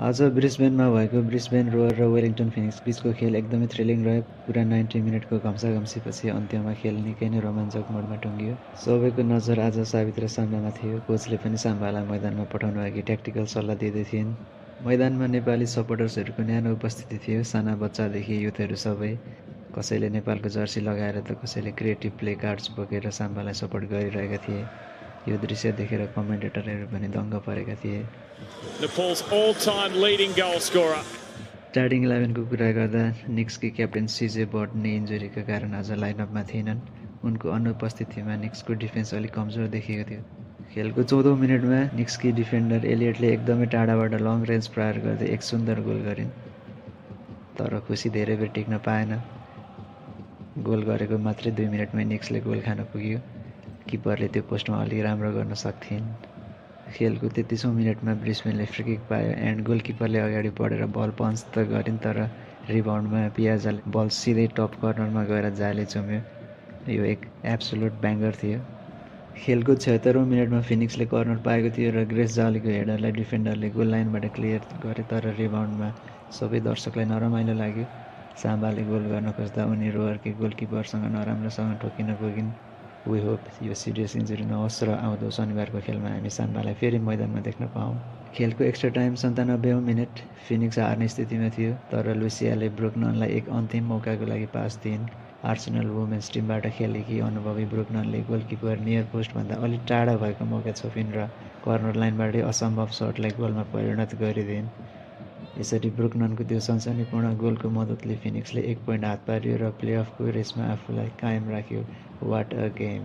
आज ब्रिस्बेनमा भएको ब्रिस्बेन रोयर र वेलिङ्टन फिनिक्स बीचको खेल एकदमै थ्रिलिङ रह्यो। पुरा 90 मिनटको घम्साघम्सीपछि अन्त्यमा खेल निकै नै रोमाञ्चक मोडमा टुङ्गियो। सबैको नजर आज साबित र साम्बामा थियो। कोचले पनि साम्बालाई मैदानमा पठाउनु अघि ट्याक्टिकल सल्लाह दिँदै थिइन्। मैदानमा नेपाली सपोर्टर्सहरूको न्यानो उपस्थिति थियो। साना बच्चादेखि युथहरू सबै। कसैले नेपालको जर्सी लगाएर त कसैले क्रिएटिभ प्ले कार्ड्स बोकेर साम्बालाई सपोर्ट गरिरहेका थिए। यो दृश्य देखेर कमेन्टेटरहरू पनि दङ्ग परेका थिए। Nepal's all-time leading goal scorer. Starting 11को कुरा गर्दा निक्सकी क्याप्टेन सिजे बर्ड नि इन्जुरीका कारण आज लाइनअपमा थिएनन्। उनको अनुपस्थितिमा निक्सको डिफेन्स अलिक कमजोर देखिएको थियो। खेलको 14औं मिनेटमा निक्सकी डिफेन्डर एलियटले एकदमै टाढाबाट लङ रेन्ज प्रहार गर्दै एक सुन्दर गोल गरिन्। तर खुसी धेरै बेर टिक्न पाएन। गोल गरेको मात्रै 2 मिनेटमै निक्सले गोल खान पुग्यो। किपरले त्यो पोस्टमा अलि राम्रो गर्न सक्थिन्। खेलको 33औं मिनेटमा ब्रिस्बेनले फ्री किक पायो एन्ड गोलकिपरले अगाडि बढेर बल पन्च त गरिन्, तर रिबाउन्डमा पियाजाले बल सिधै टप कर्नरमा गएर जाले चुम्यो। यो एक एब्सोल्युट ब्याङ्गर थियो। खेलको 76औं मिनेटमा फिनिक्सले कर्नर पाएको थियो र ग्रेस जालीको हेडरलाई डिफेन्डरले गोल लाइनबाट क्लियर गरे, तर रिबाउन्डमा सबै दर्शकलाई नरमाइलो लाग्यो। साम्बाले गोल गर्न खोज्दा उनी रोयरकै गोलकिपरसँग नराम्रोसँग ठोकिन पुगिन्। वी होप यो सिरियस इन्जुरी नहोस् र आउँदो शनिबारको खेलमा हामी साम्बालाई फेरि मैदानमा देख्न पाऊँ। खेलको एक्स्ट्रा टाइम 97औं मिनेट फिनिक्स हार्ने स्थितिमा थियो, तर लुसियाले ब्रुकननलाई एक अन्तिम मौकाको लागि पास दिइन्। आर्सेनल वुमेन्स टिमबाट खेलेकी अनुभवी ब्रुकननले गोलकिपर नियर पोस्टभन्दा अलि टाढा भएको मौका छोपिन् र कर्नर लाइनबाटै असम्भव सटलाई गोलमा परिणत गरिदिइन्। यसरी ब्रुकननको त्यो सनसनीपूर्ण गोलको मद्दतले फिनिक्सले 1 पोइन्ट हात पार्यो र प्लेअफको रेसमा आफूलाई कायम राख्यो। What a game.